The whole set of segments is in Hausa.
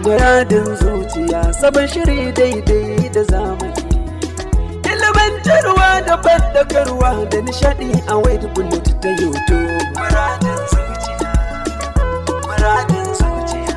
Muradin zuciya sabon shiri daidai da zamani. Ilimantarwa da bandakarwa da nishadi a Wade Bullet ta YouTube. Muradin zuciya, muradin zuciya.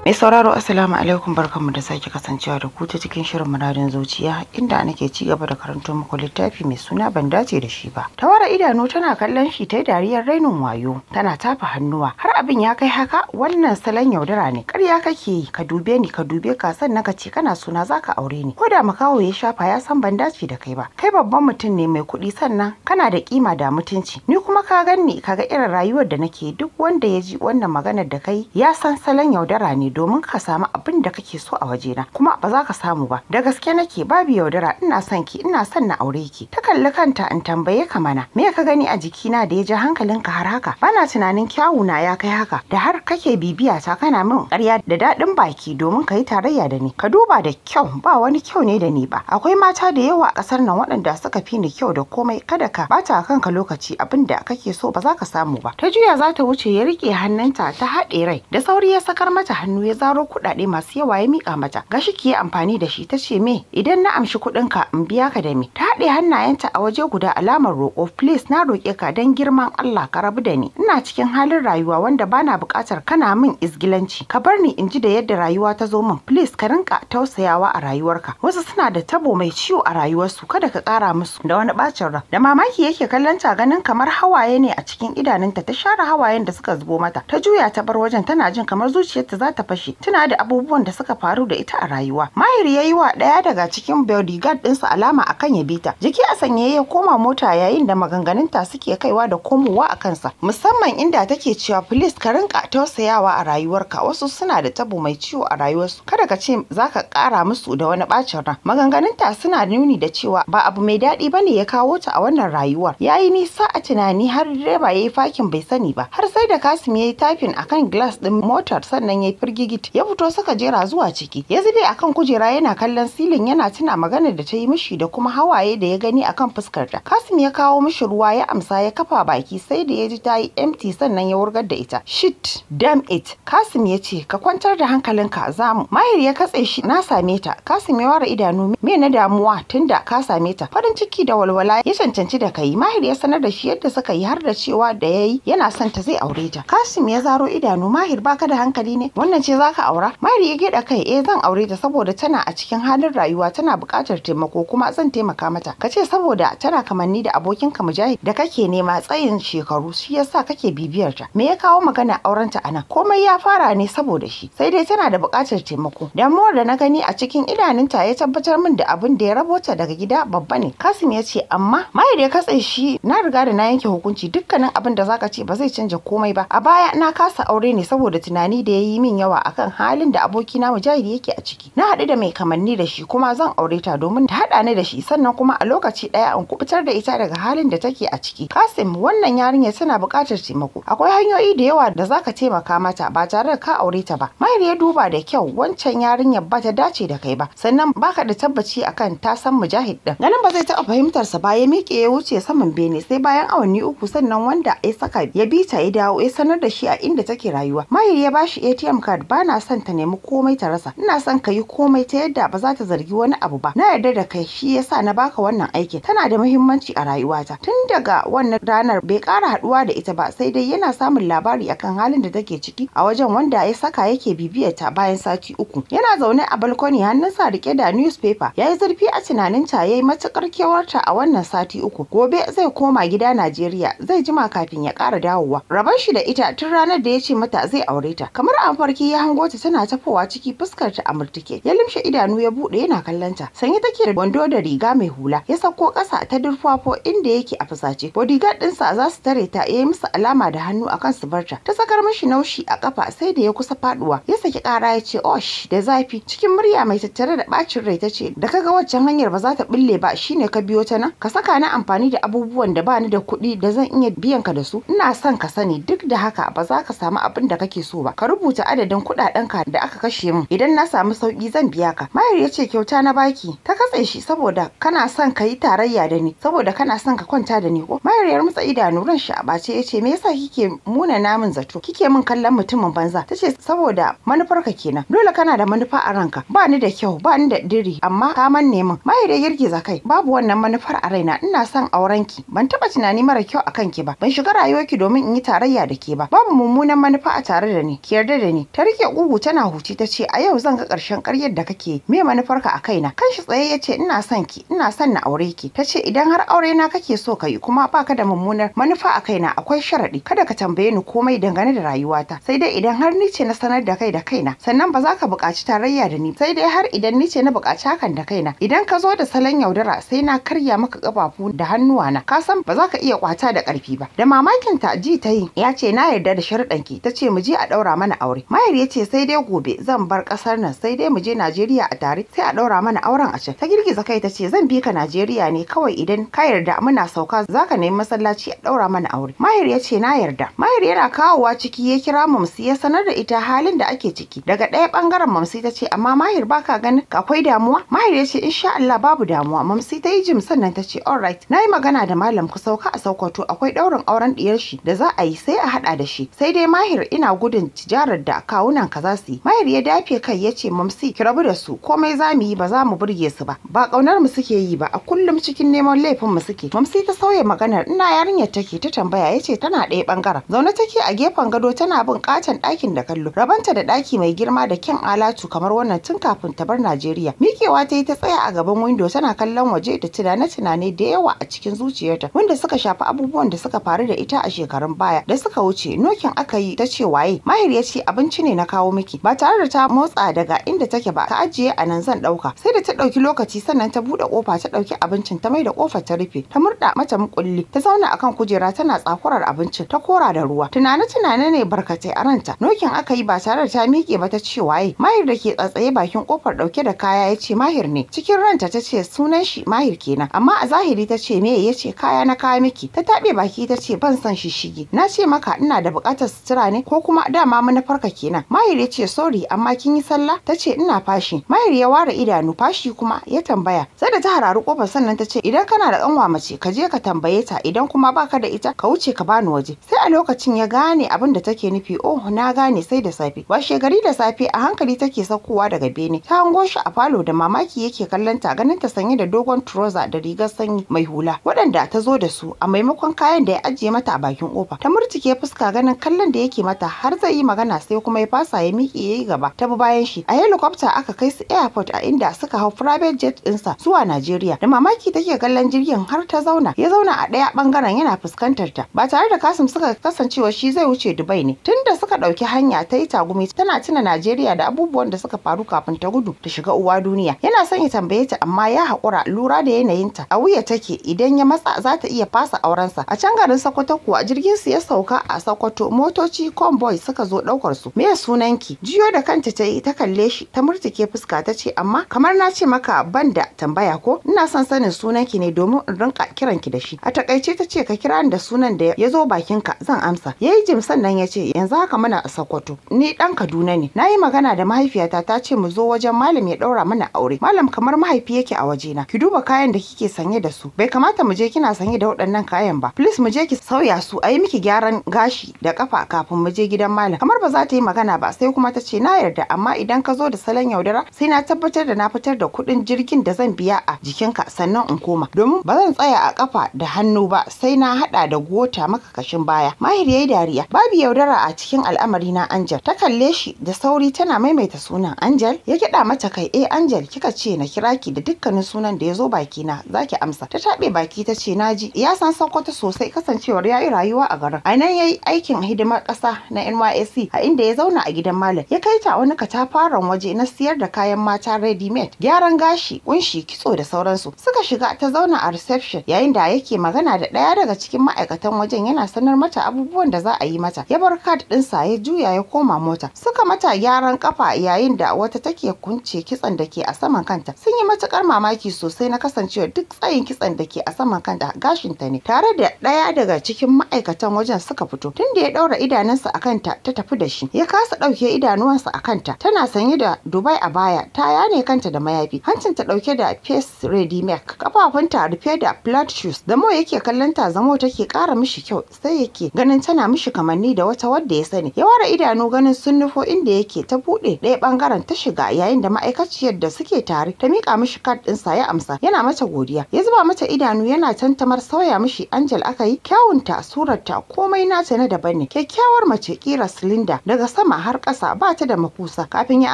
Mai sauraro, Assalamu alaikum, barkanmu da sake kasancewa da ku ta cikin shirin Muradin Zuciya, inda nake ci gaba da karanto muku littafi mai suna Ban Dace da Shi Ba. Ta ware idanu tana kallon shi, ta dariyar rainin wayo tana tafa hannuwa. Har abin ya kai haka? Wannan salon yaudara ne. Ƙarya kake yi. Ka dube ni, ka dube ka, sannan ka ce kana suna zaka aure ni. Ko da makaho ya shafa ya san ban dace da kai ba. Kai babban mutum ne mai kuɗi, sannan kana da kima da mutunci. Ni kuma ka ganni, ka ga irin rayuwar da nake. Duk wanda ya ji wannan maganar da kai ya san salon yaudara ne domin ka samu abin da kake so a wajena, kuma ba za ka samu ba. Da gaske nake, babu yaudara, ina son ki, ina son na aure ki. Ta kalli kanta. In tambaye ka mana, me ka gani a jikina da ya ja hankalinka har haka? Bana tunanin kyawuna ya kai haka da har kake bibiya ta, kana min ƙarya da daɗin baki domin ka yi tarayya da ni. Ka duba da kyau, ba wani kyau ne da ni ba. Akwai mata da yawa a ƙasar nan waɗanda suka fi ni kyau da komai. Kada ka bata kanka lokaci, abin da kake so ba za ka samu ba. Ta juya za ta wuce, ya riƙe hannunta. Ta haɗe rai da sauri, ya sakar mata hannu, ya zaro kuɗaɗe masu yawa ya miƙa mata. "Gashi, ki yi amfani da shi." Ta ce, "Me? Idan na amshi kuɗinka in biya ka da me?" Ta haɗe hannayenta a waje guda alamar roƙo. "Please, na roƙe ka don girman Allah, ka rabu da ni. Ina cikin halin rayuwa wanda bana buƙatar kana min izgilanci. Ka bar ni in ji da yadda rayuwa ta zo min. Please, ka rinka tausayawa a rayuwarka. Wasu suna da tabo mai ciwo a rayuwarsu, kada ka ƙara musu da wani ɓacin ran." Da mamaki yake kallon ta, ganin kamar hawaye ne a cikin idanunta. Ta share hawayen da suka zubo mata, ta juya ta bar wajen, tana jin kamar zuciyarta za ta fashe, tuna da abubuwan da suka faru da ita a rayuwa. Mahir ya yi wa ɗaya daga cikin bodyguard ɗinsa alama akan ya bi ta. Jiki a sanyaye ya koma mota, yayin da maganganunta suke kaiwa da komowa a kansa, musamman inda take cewa, "Please, ka rinka tausayawa a rayuwarka. Wasu suna da tabo mai ciwo a rayuwarsu, kada ka ce zaka ƙara musu da wani ɓacin ran." Maganganunta suna nuni da cewa ba abu mai daɗi bane ya kawo ta a wannan rayuwar. Yayi nisa a tunani har direba yayi fakin, bai sani ba har sai da Kasim yayi tapping akan glass ɗin motar, sannan yayi firgigit ya fito, suka jera zuwa ciki. Ya zube akan kujera yana kallon silin, yana tuna maganar da ta yi mishi da kuma hawaye da ya gani akan fuskarta. Kasim ya kawo mishi ruwa, ya amsa ya kafa baki, sai da ya ji ta yi empty sannan ya wurgar da ita. "Shit, damn it." Kasim ya ce, "Ka kwantar da hankalinka, zamu." Mahir ya katse shi, "Na same ta." Kasim ya ware idanu. "Me na damuwa tunda ka same ta? Farin ciki da walwala ya cancanci da kai." Mahir ya sanar da shi yadda suka yi, har da cewa da yayi yana son ta, zai aure ta. Kasim ya zaro idanu. "Mahir, baka da hankali ne? Wannan ce zaka aura?" Mahir ya gyaɗa kai. "Eh, zan aure ta saboda tana a cikin halin rayuwa, tana buƙatar taimako, kuma zan taimaka mata. Ka ce saboda tana kamanni da abokinka Mujahid da kake nema tsayin shekaru, shi yasa kake bibiyar ta. Me ya kawo magana aurenta anan? Komai ya fara ne saboda shi. Sai dai tana da buƙatar taimako. Damuwar da na gani a cikin idanunta ya tabbatar min da abin da ya rabo ta daga gida babba ne." Kasim ya ce, "Amma." Mahir ya katse shi, "Na riga da na yanke hukunci. Dukkanin abin da zaka ce ba zai canja komai ba. A baya na kasa aure ne saboda tunani da ya yi min yawa akan halin da abokina Mujahid yake a ciki. Na haɗu da mai kamanni da shi, kuma zan aure ta domin ta haɗa ni da shi, sannan kuma a lokaci ɗaya in kubutar da ita daga halin da take a ciki. Kasim, wannan yarinya tana buƙatar taimako. Akwai hanyoyi da yawa da zaka taimaka mata ba tare da ka aure ta ba." Mahir ya duba da kyau. "Wancan yarinyar ba ta dace da kai ba, sannan baka da tabbaci akan ta san Mujahid din." Ganin ba zai taɓa fahimtar sa ba, ya miƙe ya wuce saman bene. Sai bayan awanni 3 sannan wanda ya saka ya bi ta ya dawo, ya sanar da shi a inda take rayuwa. Mahir ya bashi ATM card. "Bana son ta nemi komai ta rasa. Ina son ka yi komai ta yadda ba za ta zargi wani abu ba. Na yarda da kai, shi yasa na baka wannan aikin. Tana da muhimmanci a rayuwata." Tun daga wannan ranar bai ƙara haɗuwa da ita ba, sai dai yana samun labari akan halin da take ciki a wajen wanda ya saka yake bibiyar ta. Bayan sati 3, yana zaune a balkoni, hannunsa rike da newspaper. Ya yi zurfi a tunaninta, ya yi matuƙar kewarta a wannan sati 3. Gobe zai koma gida Najeriya, zai jima kafin ya ƙara dawowa. Rabon shi da ita tun ranar da ya ce mata zai aure ta. Kamar a mafarki ya hango ta tana tafowa ciki, fuskar ta a murtuke. Ya limshe idanu ya buɗe yana kallon ta. Sanye take da wando da riga mai hula. Ya sauko ƙasa ta durfafo inda yake a fusace. Bodyguard ɗinsa za su tare ta, ya yi musu alama da hannu akan su barta. Ta sakar mishi naushi a kafa sai da ya kusa faduwa. Ya saki ƙara ya ce, "Osh, da zafi." Cikin murya mai tattare da bacin rai ta ce, "Da kaga waccan hanyar ba za ta bille ba shine ka biyo ta nan? Ka saka ni amfani da abubuwan da bani da kuɗi da zan iya biyan ka da su. Ina son ka sani, duk da haka ba za ka samu abin da kake so ba. Ka rubuta adadin kuɗaɗen ka da aka kashe min, idan na samu sauki zan biya ka. Mahir ya ce kyauta na baki. Ta katse shi, saboda kana son ka yi tarayya da ni, saboda kana son ka kwanta da ni ko? Mahir ya rumtsa idanu, ran shi a ɓace, ya ce me yasa kike muna namin zato, kike min kallon mutumin banza? Ta ce saboda manufarka kenan, dole kana da manufa a ranka. Ba ni da kyau, ba ni da diri, amma ka manne min. Mahir ya girgiza kai, babu wannan manufar a raina, ina son aurenki, ban taba tunani mara kyau a kanki ba, ban shiga rayuwarki domin in yi tarayya da ke ba, babu mummunan manufa a tare da ni, ki yarda da ni. Ta rike kugu tana huci, ta ce a yau zan ga ƙarshen ƙaryar da kake, me manufarka a kaina? Kanshi tsaye ya ce ina son ki, ina son na aure ki. Ta ce idan har aure na kake so ka yi kuma baka da mummunar manufa a kaina, akwai sharaɗi, kada ka tambaye ni komai dangane da rayuwata, sai dai idan har ni ce na sanar da kai da kaina, sannan ba za ka buƙaci tarayya da ni, sai dai har idan ni ce na buƙaci hakan da kaina. Idan ka zo da salon yaudara sai na karya maka ƙafafu da hannuwana, ka san ba za ka iya kwata da ƙarfi ba. Da mamakin ta ji ta yi ya ce na yarda da sharuɗanki. Ta ce mu je a ɗaura mana aure. Mahir ya ce sai dai gobe zan bar ƙasar nan, sai dai mu je Najeriya a tare, sai a ɗaura mana auren a can. Ta girgiza kai ta ce zan bi ka Najeriya ne kawai idan ka yarda, muna sauka zaka nemi masallaci a ɗaura mana aure. Mahir ya ce na yarda. Mahir yana kawowa ciki ya kira Mamsi ya sanar da ita halin da ake ciki. Daga ɗaya ɓangaren Mamsi ta ce amma Mahir baka ganin akwai damuwa? Mahir ya ce insha Allah babu damuwa. Mamsi ta yi jim sannan ta ce alright, na yi magana da malam, ku sauka a Sokoto, akwai ɗaurin auren ɗiyar shi da za a yi, sai a haɗa da shi. Sai dai Mahir ina gudun tijarar da kawunan ka za su yi. Mahir ya dafe kai ya ce Mamsi ki rabu da su, komai za mu yi ba za mu burge su ba, ba ƙaunar mu suke yi ba, a kullum cikin neman laifin mu suke. Mamsi ta sauya maganar, ina yarinyar take? Ta tambaya. Ya ce tana ɗaya ɓangaren, zaune take a gefen gado tana bin katon ɗakin da kallo, rabanta da ɗaki mai girma da kyan alatu kamar wannan tun kafin ta bar Najeriya. Miƙewa ta yi ta tsaya a gaban windo tana kallon waje da tunane-tunane da yawa a cikin zuciyarta wanda suka shafi abubuwan da suka faru da ita a shekarun baya da suka wuce. Nokin aka yi, ta ce waye? Mahir ya ce abinci ne na kawo miki. Ba tare da ta motsa daga inda take ba, ka ajiye a nan zan ɗauka. Sai da ta ɗauki lokaci sannan ta buɗe ƙofa ta ɗauki abincin, ta maida ƙofar ta rufe, ta murɗa mata mukulli, ta zauna akan kujera tana tsakurar abincin, ta kora da ruwa. Tunane-tunane ne barkatai a ranta. Nokin aka yi, ba tare da ta miƙe ba ta ce waye? Mahir da ke tsatsaye bakin ƙofar ɗauke da kaya ya ce Mahir ne. Cikin ranta ta ce sunan shi Mahir kenan, amma a zahiri ta ce me? Ya ce kaya na kaya miki. Ta taɓe baki ta ce ban son shishigi, na ce maka ina da buƙatar sutura ne ko kuma dama manufarka kenan? Mahir ya ce sorry, amma kin yi sallah? Ta ce ina fashi. Mahir ya ware idanu, fashi kuma? Ya tambaya. Sai da ta harari kofar sannan ta ce idan kana da ƙanwa mace ka je ka tambaye ta, idan kuma baka da ita ka wuce ka bani waje. Sai a lokacin ya gane abin da take nufi. Oh na gane, sai da safe. Washe gari da safe a hankali take saukowa daga bene, ta hango shi a falo, da mamaki yake kallon ta, ganin ta sanye da dogon trouser da rigar sanyi mai hula waɗanda ta zo da su a maimakon kayan da ya ajiye mata a bakin kofa. Ta murtuke fuska ganin kallon da yake mata, har zai yi magana sai kuma ya fasa, ya miƙe yayi gaba, ta bi bayan shi. A helicopter aka kai su airport a inda suka hau private jet ɗinsa zuwa Najeriya. Da mamaki take kallon jirgin har ta zauna. Ya zauna a ɗaya ɓangaren yana fuskantar ta, ba tare da Kasim suka kasancewa shi zai wuce Dubai ne. Tunda suka ɗauki hanya ta yi tagumi tana tuna Najeriya da abubuwan da suka faru kafin ta gudu ta shiga uwa duniya. Yana son ya tambaye ta amma ya haƙura, lura da yanayinta a wuya take, idan ya matsa za ta iya fasa aurensa. A can garin Sokoto kuwa jirgin su ya sauka a Sokoto, motoci convoy suka zo ɗaukar su. Me sunanki? Jiyo da kanta ta yi ta kalle shi, ta murtuke fuska ta ce amma kamar na ce maka ban da tambaya ko? Ina son sanin sunanki ne domin in rinka kiranki da shi. A takaice ta ce ka kira ni da sunan da ya zo bakinka zan amsa. Yayi jim sannan ya ce yanzu haka muna a Sokoto, ni dan Kaduna ne. Na yi magana da mahaifiyata ta ce mu zo wajen malam ya ɗaura mana aure. Malam kamar mahaifi yake a wajena. Ki duba kayan da kike sanye da su, bai kamata mu je kina sanye da waɗannan kayan ba. Please mu je ki sauya su, a yi miki gyaran gashi da kafa kafin mu je gidan malam. Kamar ba za ta yi magana ba sai kuma ta ce na yarda, amma idan ka zo da salon yaudara sai na tabbatar da na fitar da kuɗin jirgin da zan biya a jikinka sannan in koma, domin ba zan tsaya a kafa da hannu ba sai na haɗa da gota maka kashin baya. Mahir yayi dariya, babu yaudara a cikin al'amari na Angel. Ta kalle shi da sauri tana maimaita sunan Angel. Ya gyaɗa mata kai, eh Angel kika ce na kira ki da dukkanin sunan da ya zo bakina zaki amsa. Ta taɓe baki ta ce naji. Ya san Sokoto sosai kasancewar ya yi rayuwa a garin. A nan ya yi aikin hidimar ƙasa na NYSC a inda ya zauna a gidan malam. Ya kai ta wani katafaren waje na siyar da kayan mata ready made, gyaran gashi, kunshi, kitso da sauransu. Suka shiga, ta zauna a reception yayin da yake magana da ɗaya daga cikin ma'aikatan wajen yana sanar mata abubuwan da za a yi mata. Ya bar card ɗinsa ya juya ya koma mota. Suka mata gyaran kafa yayin da wata take kunce kitson da ke a saman kanta. Sun yi matukar mamaki sosai na kasancewa duk tsayin kitson da ke a saman kanta gashinta ne. Tare da ɗaya daga cikin ma'aikatan wajen suka fito. Tunda ya ɗaura idanunsa a kanta ta tafi da shi. Ya kasa ɗauke idanuwansa a kanta. Tana sanye da Dubai a baya, ta yane kanta da mayafi, hancinta ɗauke da face ready make, kafafunta rufe da flat shoes. Da mo yake kallon ta, zamo take ƙara mishi kyau, sai yake ganin tana mishi kamanni da wata wadda ya sani. Ya ware idanu ganin sun nufo inda yake, ta buɗe ɗaya ɓangaren ta shiga, yayin da ma'aikaciyar da suke tare ta miƙa mishi card ɗinsa ya amsa, yana mata godiya. Ya zuba mata idanu yana tantamar sauya mishi Angel aka yi. Kyawunta, surarta, komai nata na daban ne. Kyakkyawar mace ƙira silinda daga sama har ƙasa, ba ta da makusa. Kafin ya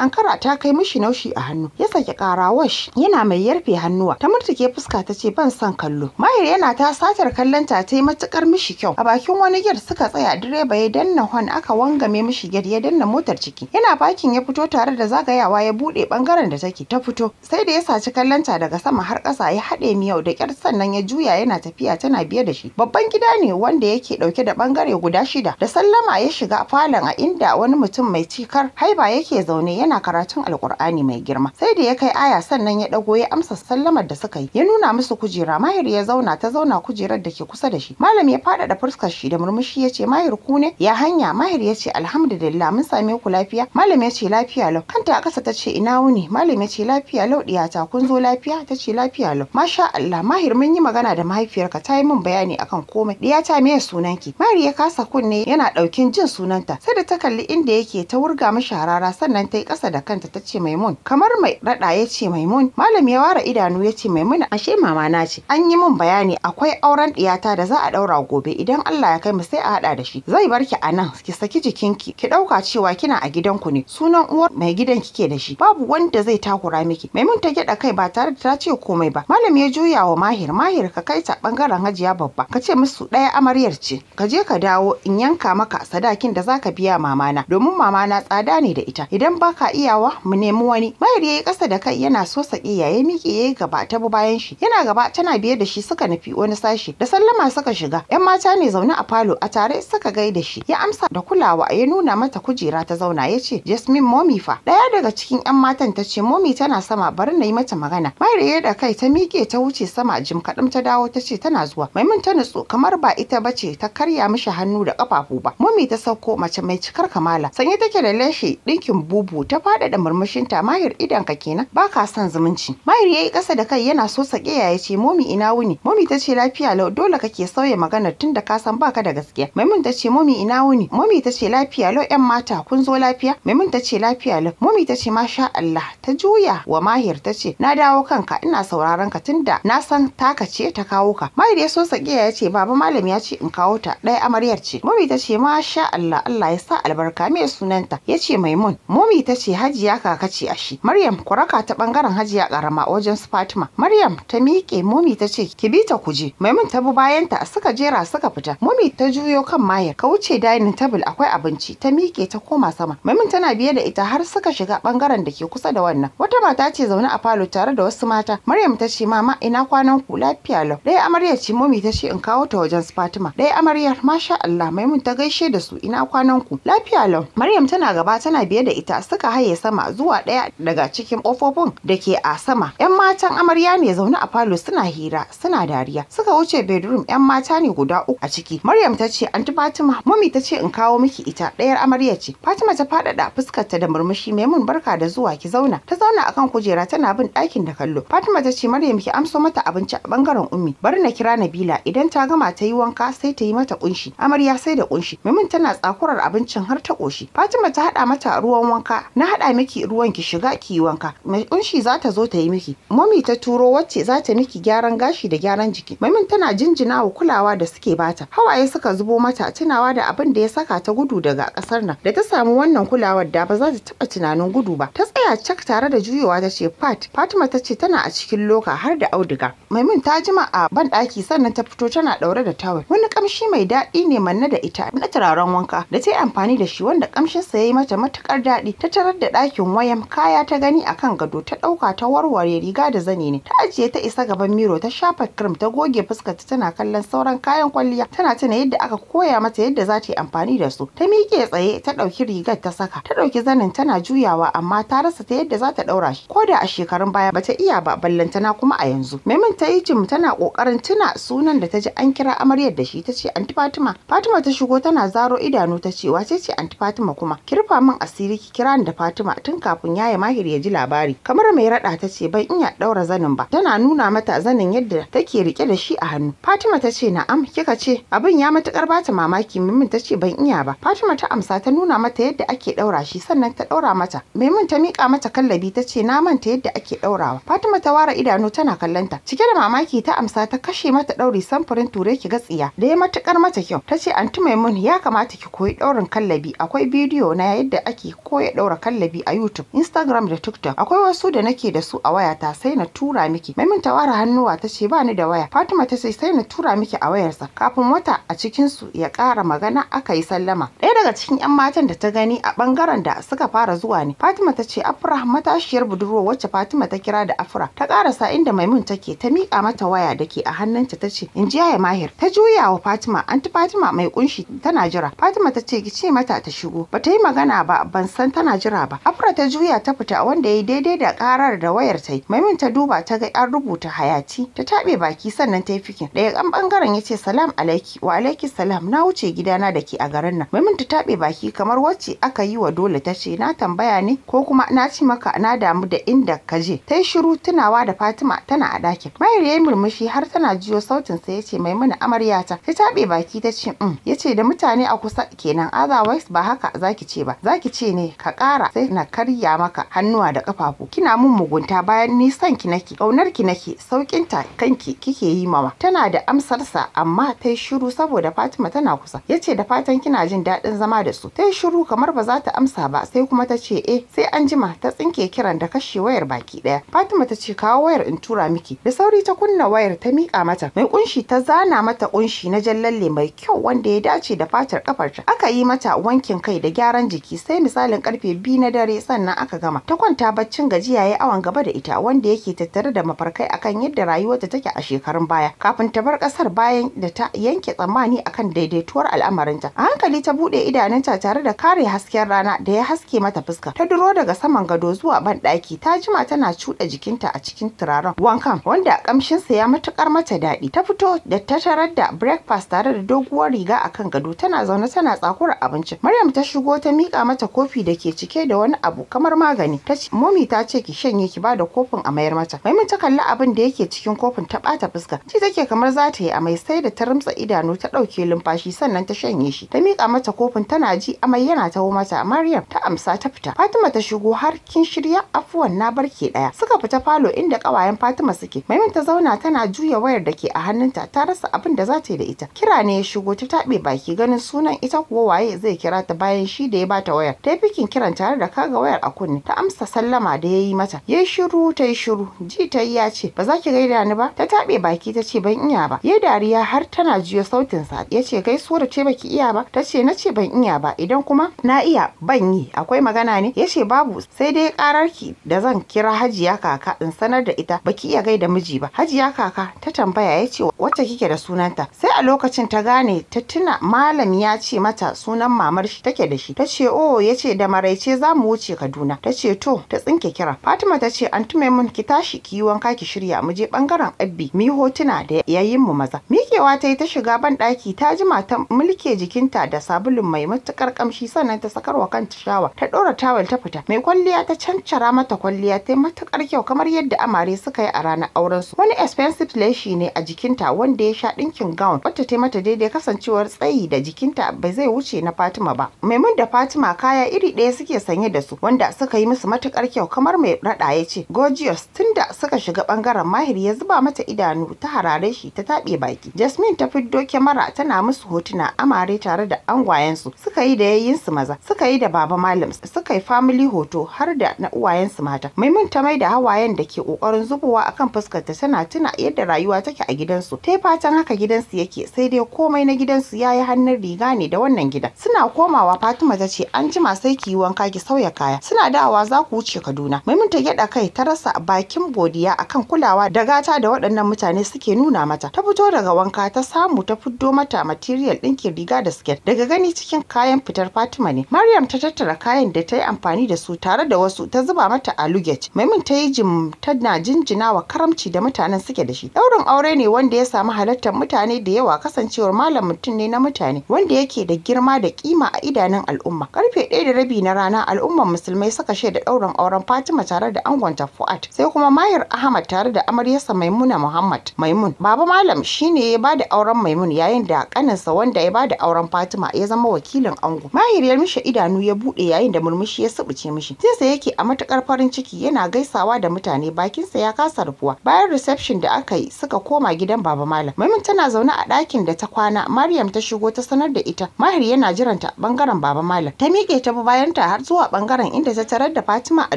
ankara ta kai mishi naushi a hannu. Ya saki ƙara wash yana mai yarfe hannuwa. Ta murtuke fuska ta ce ban son kallo. Mahir yana ta satar kallon ta, ta yi matukar mishi kyau. A bakin wani gate suka tsaya, direba ya danna hon, aka wangame mishi gate, ya danna motar ciki. Yana fakin ya fito tare da zagayawa ya buɗe bangaren da take. Ta fito sai da ya saci kallon ta daga sama har ƙasa, ya haɗe miyau da ƙyar, sannan ya juya yana tafiya tana biye da shi. Babban gida ne wanda yake ɗauke da bangare guda 6. Da sallama ya shiga falon, a inda wani mutum mai cikar haiba yake zaune yana karatun Alkur'ani mai girma. Sai da ya kai aya sannan ya ɗago ya amsa sallamar da suka yi. Ya nuna musu kujera, Mahir ya zauna, ta zauna kujerar da ke kusa da shi. Malam ya faɗaɗa fuskar shi da murmushi ya ce Mahir ku ne? Ya hanya? Mahir ya ce alhamdulillah, mun same ku lafiya. Malam ya ce lafiya lau. Kanta a ƙasa ta ce ina wuni? Malam ya ce lafiya lau ɗiyata, kun zo lafiya? Ta ce lafiya lau. Masha Allah, Mahir mun yi magana da mahaifiyarka, ta yi min bayani akan komai. Ɗiyata me sunanki? Mahir ya kasa kunne yana ɗaukin jin sunanta. Sai da ta kalli inda yake ta wurga mishi harara, sannan ta yi ƙasa da kanta ta ce Maimun. Kamar mai raɗa ya ce Maimun. Malam ya ware idanu ya ce Maimuna ashe mama na ce. An yi min bayani akwai auren ɗiyata da za a ɗaura gobe, idan Allah ya kai mu sai a haɗa da shi. Zai bar ki a nan ki saki jikinki, ki ɗauka cewa kina a gidanku ne. Sunan uwar mai gidan kike da shi, babu wanda zai takura miki. Maimun ta gyaɗa kai ba tare da ta ce komai ba. Malam ya juya wa Mahir, Mahir ka kai ta ɓangaren Hajiya Babba, ka ce musu ɗaya amaryar ce. Ka je ka dawo in yanka maka sadakin da zaka biya mamana, domin mamana tsada ne da ita. Idan baka iyawa mu nemi wani. Mahir yayi ƙasa da kai yana so sakiya, ya miƙe yayi gaba ta bi bayan shi. Yana gaba tana biye da shi suka nufi wani sashi. Da sallama suka shiga. Yan mata ne zaune a falo a tare suka gaida shi. Ya amsa da kulawa, ya nuna mata kujera ta zauna, ya ce Jasmine mommy fa. Ɗaya daga cikin yan matan ta ce mommy tana sama, bari na yi mata magana. Mahir ya da kai ta miƙe ta wuce sama, jim kaɗan ta dawo ta ce tana zuwa. Maimun ta nutsu kamar ba ita bace ta karya mishi hannu da ƙafafu ba. Mommy ta sauko, mace mai cikar kamala. Sanye take da leshe ɗinkin bubu, ta faɗaɗa murmushinta. Mahir idan ka kenan baka son zumunci. Mahir yayi ƙasa da kai yana so sakiya ya ce mommy ina wuni. Mommy ta ce lafiya lau, dole kake sauya maganar tunda ka san baka da gaskiya. Maimun ta ce mommy ina wuni. Mommy ta ce lafiya lau ƴan mata, kun zo lafiya? Maimun ta ce lafiya lau. Mommy ta ce masha Allah. Ta juya wa Mahir ta ce na dawo kanka, ina sauraron ka tunda na san taka ce ta kawo ka. Mahir ya so sakiya ya ce baba malam ya ce in kawo ta, ɗaya amaryar ce. Mommy ta ce masha Allah, Allah ya sa albarka, me sunanta? Ya ce Maimun. Mommy ta ce Hajiya kaka ce ashi. Maryam ku raka ta bangaren Hajiya karama wajen su Fatima. Maryam ta miƙe, Mommy ta ce ki bi ta kuje. Maimun ta bi bayanta suka jera suka fita. Mommy ta juyo kan Mahir, ka wuce dining table akwai abinci. Ta miƙe ta koma sama. Maimun tana biye da ita har suka shiga bangaren da ke kusa da wannan. Wata mata ce zaune a falo tare da wasu mata. Maryam ta ce mama ina kwanan ku? Lafiya lau. Ɗaya amaryar ce Mommy ta ce in kawo ta wajen su Fatima. Ɗaya amaryar masha Allah. Maimun ta gaishe da su ina kwanan ku? Lafiya lau. Maryam tana gaba tana biye da ita suka haye sama zuwa ɗaya daga cikin ƙofofin da ke a sama. 'Yan matan amarya ne zaune a falo suna hira suna dariya. Suka wuce bedroom, 'yan mata ne guda 3 a ciki. Maryam ta ce anti Fatima, Mommy ta ce in kawo miki ita, ɗayar amarya ce. Fatima ta faɗaɗa fuskarta da murmushi. Maimun barka da zuwa, ki zauna. Ta zauna akan kujera tana bin ɗakin da kallo. Fatima ta ce Maryam ki amso mata abinci a bangaren Ummi. Bari na kira Nabila, idan ta gama ta yi wanka sai ta yi mata kunshi. Amarya sai da kunshi. Maimun tana tsakurar abincin har ta koshi. Fatima ta haɗa mata ruwan wanka. Na haɗa miki ruwan ki shiga ki yi wanka. Mai kunshi za ta zo ta yi miki. Mommy ta turo wacce za ta miki gyaran gashi da gyaran jiki. Maimun tana jinjina wa kulawa da suke bata. Hawaye suka zubo mata tunawa da abin da ya saka ta gudu daga ƙasar nan. Da ta samu wannan kulawar da ba za ta taɓa tunanin gudu ba. Ta tsaya cak tare da juyowa ta ce Fat. Fatima ta ce tana a cikin loka har da auduga. Maimun ta jima a banɗaki sannan ta fito tana ɗaure da tawul. Wani ƙamshi mai daɗi ne manne da ita na turaren wanka da ta yi amfani da shi wanda ƙamshinsa ya yi mata matuƙar daɗi. Ta tarar da ɗakin wayam, kaya ta gani akan gado ta ɗauka ta warware, riga da zani ne. Ta ajiye ta isa gaban miro ta shafa cream ta goge fuskarta tana kallon sauran kayan kwalliya, tana tuna yadda aka koya mata yadda za ta yi amfani da su. Ta miƙe tsaye ta ɗauki rigar ta saka, ta ɗauki zanin tana juyawa amma ta rasa rasa ta yadda za ta ɗaura shi, ko da a shekarun baya bata iya ba, ballantana kuma a yanzu. Maimun ta yi jim tana ƙoƙarin tuna sunan da ta ji an kira amaryar da shi, ta ce Anti Fatima. Fatima ta shigo tana zaro idanu ta ce wace ce Anti Fatima kuma? Ki rufa min asiri ki kira ni da Fatima tun kafin yaya Mahir ya ji labari. Kamar mai raɗa ta ce ban iya ɗaura zanin ba, tana nuna mata zanin yadda take rike da shi a hannu. Fatima ta ce na'am kika ce? Abin ya matukar bata mamaki. Maimun ta ce ban iya ba. Fatima ta amsa ta nuna mata yadda ake ɗaura shi, sannan ta ɗaura mata. Maimun ta miƙa mata kallabi ta ce na manta yadda ake ɗaurawa. Fatima ta ware idanu tana kallonta cike da mamaki, ta amsa ta kashe mata ɗauri samfurin ture ki gatsiya da ya matukar mata kyau. Ta ce Anti Maimun ya kamata ki koyi ɗaurin kallabi, akwai bidiyo na yadda ake koya ɗaura kallabi a YouTube, Instagram da TikTok. Akwai wasu da nake da su a wayata sai na tura miki. Maimun ta ware hannuwa ta ce ba ni da waya. Fatima ta ce sai na tura miki a wayarsa. Kafin wata a cikin su ya ƙara magana aka yi sallama. Ɗaya daga cikin 'yan matan da ta gani a ɓangaren da suka fara zuwa ne. Fatima ta ce Afra, matashiyar budurwa wacce Fatima ta kira da Afra, ta ƙarasa inda Maimun take, ta miƙa mata waya da ke a hannunta ta ce in ji yaya Mahir. Ta juya wa Fatima, Anti Fatima mai kunshi tana jira. Fatima ta ce ki ce mata ta shigo. Bata yi magana ba, ban san tana jira ba. Afra ta juya ta fita, wanda ya yi daidai da ƙarar da wayar ta yi. Maimun ta duba ta ga an rubuta Hayati, ta taɓe baki sannan ta yi fikin. Ɗaya ɗan ɓangaren ya ce salam alaiki. Wa alaiki salam, na wuce gidana da ke a garin nan. Maimun ta taɓe baki kamar wacce aka yi wa dole, ta ce na tambaya ne ko kuma na ci maka na damu da inda ka je. Ta yi shiru tunawa da Fatima tana a ɗakin. Mahir ya yi murmushi har tana jiyo sautin sa ya ce Maimuna amaryata. Ta taɓe baki ta ce ya ce da mutane a kusa kenan, otherwise ba haka zaki ce ba, zaki ce ne ka ƙara sai na karya maka hannuwa da ƙafafu. Kina mun mugunta bayan ni son ki nake, ƙaunar ki nake, sauƙinta kanki kike yi mawa. Tana da amsarsa amma ta yi shiru saboda Fatima tana kusa. Ya ce da fatan kina jin daɗin zama da su. Ta yi shiru kamar ba za ta amsa ba, sai kuma ta ce eh sai an jima. Ta tsinke kiran da kashe wayar baki ɗaya. Fatima ta ce kawo wayar in tura miki. Da sauri ta kunna wayar ta miƙa mata. Mai kunshi ta zana mata kunshi na jallalle mai kyau wanda ya dace da fatar kafarta. Aka yi mata wankin kai da gyaran jiki sai misalin karfe 2 na dare sannan aka gama. Ta kwanta baccin gajiya ya awon gaba da ita, wanda yake tattare da mafarkai akan yadda rayuwarta take a shekarun baya kafin ta bar kasar, bayan da ta yanke tsammani akan daidaituwar al'amarinta. A hankali ta bude idanunta tare da kare hasken rana da ya haske mata fuska. Ta duro daga saman gado zuwa banɗaki. Ta jima tana cuɗa jikinta a cikin turaren wankan wanda kamshinsa ya matukar mata daɗi. Ta fito da ta tarar da breakfast tare da doguwar riga akan gado, tana zaune tana tsakurar abinci. Maryam ta shigo ta miƙa mata kofi da ke cike da wani abu kamar magani. Ta ce momi ta ce ki shanye ki bada kofin a mayar mata. Maimun ta kalli abin da yake cikin kofin ta ɓata fuska. Ci take kamar za ta yi amai, sai da ta rumtsa idanu ta ɗauke lumfashi sannan ta shanye shi. Ta miƙa mata kofin tana ji amai yana taho mata. Maryam ta amsa ta fita. Fatima ta shigo har kin shirya? Afuwan na barke ɗaya. Suka fita falo inda ƙawayen Fatima suke. Maimun ta zauna tana juya wayar da ke a hannunta, ta rasa abin da za ta yi da ita. Kira ne ya shigo, ta taɓe baki ganin sunan, ita kuwa waye zai kira ta bayan shi da ya bata wayar. Ta yi fikin kiran tare da kaga wayar a kunne. Ta amsa sallama da ya yi mata. Ya yi shiru ta yi shiru. Ji ta yi ya ce ba za ki gaida ni ba? Ta taɓe baki ta ce ban iya ba. Ya dariya har tana jiyo sautinsa. Ya ce gaisuwar ce baki iya ba? Ta ce na ce ban iya ba, idan kuma na iya ban yi akwai magana ne? Ya ce babu, sai dai ƙararki da zan kira Hajiya Kaka in sanar da ita baki iya gaida miji ba. Hajiya Kaka ta tambaya, ya ce wacce kike da sunanta? Sai a lokacin ta gane, ta tuna malam ya ce mata sunan mamar shi take da shi. Ta ce oh. Ya ce da maraice za mu wuce Kaduna. Ta ce to. Ta tsinke kira. Fatima ta ce Anti Maimun ki tashi ki yi wanka ki shirya mu je bangaren Abbi mu yi hotuna da yayin mu maza. Miƙewa ta yi ta shiga ban ɗaki, ta jima ta mulke jikinta da sabulun mai matukar kamshi sannan ta sakarwa kanta shawa. Ta ɗora tawul ta fita. Mai kwalliya ta cancara mata kwalliya, ta yi matukar kyau kamar yadda amare suka yi a ranar auren su. Wani expensive leshi ne a jikinta wanda ya sha ɗinkin gown wacce ta mata daidai kasancewar tsayi da jikinta ba zai wuce na Fatima ba. Maimun da Fatima kaya iri ɗaya suke sanye da su wanda suka yi musu matukar kyau, kamar mai raɗa ya ce gorgeous. Tunda suka shiga bangaren Mahir ya zuba mata idanu, ta harare shi ta taɓe baki. Jasmine ta fiddo kyamara tana musu hotuna amare tare da angwayensu. Suka yi da yayyinsu maza, suka yi da baba malam, suka yi family hoto har da na uwayensu mata. Maimun ta mai da hawayen da ke kokarin zubowa akan fuskarta tana tuna yadda rayuwa take a gidansu. Ta yi fatan haka gidansu yake, sai dai komai na gidansu ya yi hannun riga ne da wannan gidan. Suna komawa Fatima ta ce an jima sai ki yi wanka ki sauya kaya. Suna dawowa za ku wuce Kaduna. Maimun ta gyaɗa kai, ta rasa bakin godiya akan kulawa da gata da waɗannan mutane suke nuna mata. Ta fito daga wanka ta samu ta fiddo mata material ɗinkin riga da siket. Daga gani cikin kayan fitar Fatima ne. Maryam ta tattara kayan da ta yi amfani da su tare tare da wasu ta zuba mata a luggage. Maimun ta yi jim tana jinjina wa karamci da mutanen suke da shi. Ɗaurin aure ne wanda ya samu halartar mutane da yawa, kasancewar malam mutum ne na mutane wanda yake da girma da kima a idanun al'umma. Karfe 1:30 na rana al'umman musulmai suka shaida ɗaurin auren Fatima tare da angonta Fuad, sai kuma Mahir Ahmad tare da amaryarsa Maimuna Muhammad Maimun. Baba Malam shine ya bada auren Maimun, yayin da kaninsa wanda ya bada auren Fatima ya zama wakilin ango. Mahir ya mishi idanu ya bude yayin da murmushi ya subuce mishi. Jinsa yake a matukar farin ciki, yana gaisawa da mutane, bakinsa ya kasa rufuwa. Bayan reception da aka yi suka koma gidan Baba Malam. Maimun tana zaune a ɗakin da ta kwana, Maryam ta shigo ta sanar da ita Mahir yana jiranta bangaren Baba Malam. Ta miƙe ta bi bayanta har zuwa bangaren inda ta tarar da Fatima a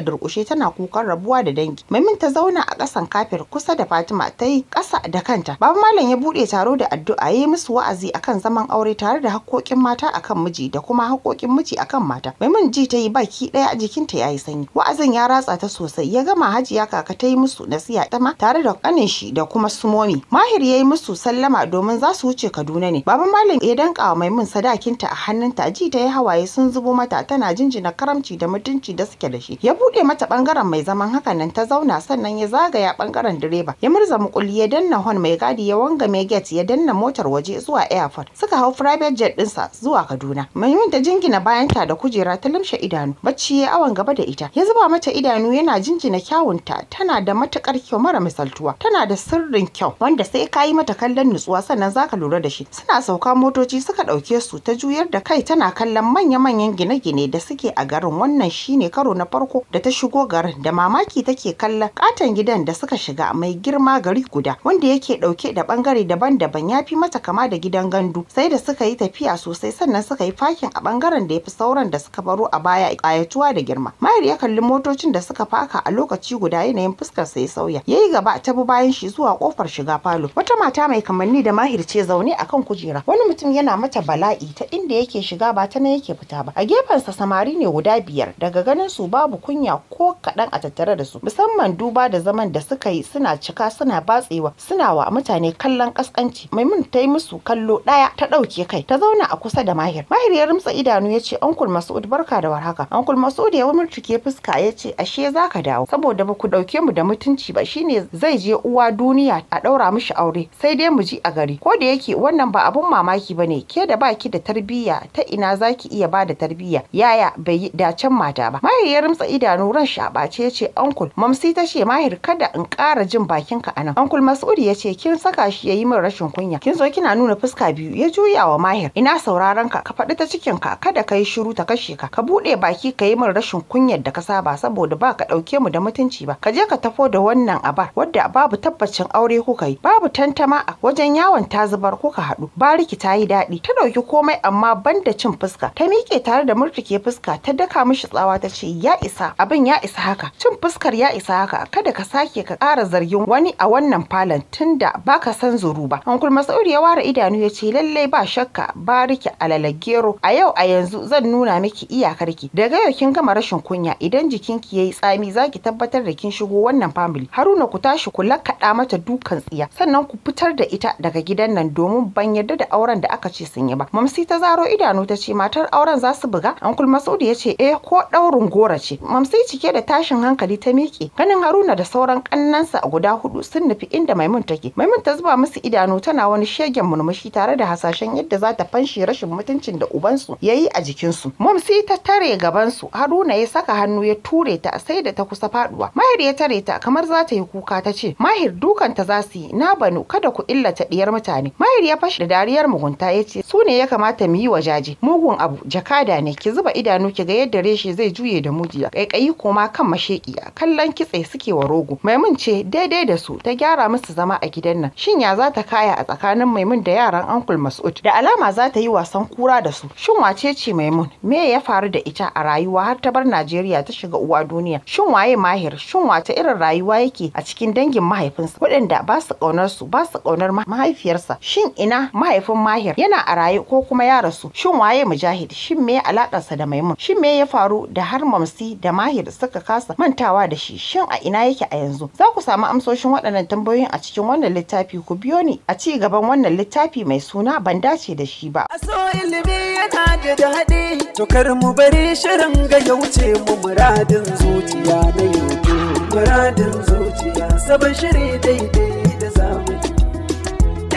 durƙushe tana kukan rabuwa da dangi. Maimun ta zauna a ƙasan kafir kusa da Fatima ta yi ƙasa da kanta. Baba Malam ya buɗe taro da addu'a, ya yi musu wa'azi akan zaman aure tare da haƙƙoƙin mata akan miji da kuma haƙƙoƙin miji akan mata. Maimun ji ta yi baki ɗaya jikinta ya yi sanyi. Wa'azin ya ratsa ta sosai. Ya gama Hajiya Kaka ta yi musu nasiha ita ma tare da ƙanin shi da kuma sumomi. Mahir ya yi musu sallama domin za su wuce Kaduna ne. Baba Malam ya danƙa wa Maimun sadakinta a hannunta, ji ta yi hawaye sun zubo mata, tana jinjina karamci da mutunci da suke da shi. Ya buɗe mata ɓangaren mai zaman hakanan ta zauna, sannan ya zagaya ɓangaren direba. Ya murza mukulli ya danna hon, mai gadi ya wangame gate ya danna motar waje zuwa airport. Suka hau private jet ɗinsa zuwa Kaduna. Maimun ta jingina bayanta da kujera ta limshe idanu. Bacci ya awon gaba da ita. Ya zuba mata idanu yana jinjina kyawunta, tana da matukar kyau mara misaltuwa. Tana da sirrin kyau wanda sai ka yi mata kallon nutsuwa sannan zaka lura da shi. Suna sauka motoci suka ɗauke su, ta juyar da kai tana kallon manya-manyan gine-gine da suke a garin. Wannan shine karo na farko da ta shigo garin, da mamaki take kallon katon gidan da suka shiga mai girma gari guda wanda yake ɗauke da bangare daban-daban, ya fi mata kama da gidan gandu. Sai da suka yi tafiya sosai sannan suka yi fakin a bangaren da ya fi sauran da suka baro a baya ƙayatuwa da girma. Mahir ya kalli motocin da suka faka a lokaci guda, yanayin fuskar sa ya sauya. Yayi gaba ta bi bayan shi zuwa kofar shiga falo. Wata mata mai kamanni da Mahir ce zaune akan kujera. Wani mutum yana mata bala'i ta inda yake shiga ba ta nan yake fita ba. A gefensa samari ne guda 5, daga ganin su babu kunya ko kaɗan a tattare da su, musamman duba da zaman da suka yi, suna cika suna batsewa, suna wa mutane kallon kaskanci. Maimun ta yi musu kallo ɗaya ta ɗauke kai, ta zauna a kusa da Mahir. Mahir ya rumtsa idanu ya ce, Uncle Mas'ud barka da warhaka. Uncle Mas'ud ya murtuke fuska ya ce, ashe zaka dawo, saboda ba ku ɗauke mu da mutunci ba, shine zai je uwa duniya a ɗaura mishi aure, sai dai mu ji a gari. Ko da yake wannan ba abun mamaki bane, ke da baki da tarbiyya ta ina zaki iya bada tarbiyya? Yaya bai yi dacen mata ba. Mahir ya rumtsa idanu ran shi a ɓace ya ce, Uncle. Mamsi ta ce, Mahir kada in ƙara jin bakinka anan. Uncle Mas'ud ya ce, kin saka shi ya yi min rashin kunya, kin zo kina nuna fuska biyu. Ya juya wa Mahir, ina sauraron ka, ka faɗi ta cikin ka, kada ka yi shiru ta kashe ka, ka buɗe baki ka yi min rashin kunyar da ka saba, saboda ba ka ɗauke mu da mutunci ba. Ka je ka tafo da wannan abar wadda babu tabbacin aure kuka yi, babu tantama a wajen yawon ta zubar kuka haɗu. Bariki ta yi daɗi, ta ɗauki komai amma banda cin fuska. Ta miƙe tare da murtuke fuska, ta daka mishi tsawa ta ce, ya isa, abin ya isa haka, cin fuskar ya isa haka, kada ka sake ka ƙara zargin wani a wannan falon tunda baka san zuru ba. Uncle Mas'ud ya ware idanu ya ce, lallai ba shakka bariki alala gero, a yau a yanzu zan nuna miki iyakarki. Daga yau kin gama rashin kunya, idan jikinki yayi tsami zaki tabbatar da kin shigo wannan family. Haruna ku tashi ku lakkaɗa mata dukan tsiya, sannan ku fitar da ita daga gidan nan domin ban yarda da auren da aka ce sun yi ba. Mamsi ta zaro idanu ta ce, matar auren za su buga? Uncle Mas'ud ya ce, eh ko ɗaurin gora ce. Mamsi cike da tashin hankali ta miƙe, ganin Haruna da sauran ƙannansa guda 4 sun nufi inda Maimun take. Maimun ta zuba musu idanu tana wani shegen murmushi tare da hasashen yadda za ta fanshe rashin mutuncin da ubansu ya yi a jikinsu. Mamsi ta tare gabansu, Haruna ya saka hannu ya ture ta sai da ta kusa faduwa. Mahir ya tare ta kamar za ta yi kuka ta ce, Mahir dukanta za su yi, na banu kada ku illata diyar mutane. Mahir ya fashe da dariyar mugunta ya ce, su ne ya kamata mu yi wa jaje, mugun abu jakada ne, ki zuba idanu ki ga yadda reshe zai juye da mujiya, kaikayi koma kan mashekiya, kallon kitse suke wa rogo. Maimun ce daidai da su, ta gyara musu zama a gidan nan. Shin ya za ta kaya a tsakanin Maimun da yaran Uncle Mas'ud? Da alama za ta yi wasan kura da su. Shin wace ce Maimun? Me ya faru da ita a rayuwa har ta bar Najeriya ta shiga uwa duniya? Shin waye Mahir? Shin wace irin rayuwa yake a cikin dangin mahaifinsa waɗanda ba su ƙaunar su, ba su ƙaunar mahaifiyarsa? Shin ina mahaifin Mahir, yana a raye ko kuma ya rasu? Shin waye Mujahid? Shin me alakarsa da Maimun? Shin me ya faru da har Mamsi da Mahir suka kasa mantawa da shi? Shin a ina yake a yanzu? Za ku samu amsoshin waɗannan tambayoyin a cikin wannan littafi. Ku biyo ni a ci gaban wannan littafi mai suna Ban dace da shi ba. A so ilimi yana da daɗi, to kar mu bari shirin ga ya wuce. mu muradin zuciya na YouTube. Muradin zuciya sabon shiri daidai da zamani.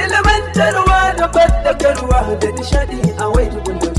Ilimantarwa da fadakarwa da nishadi a wai.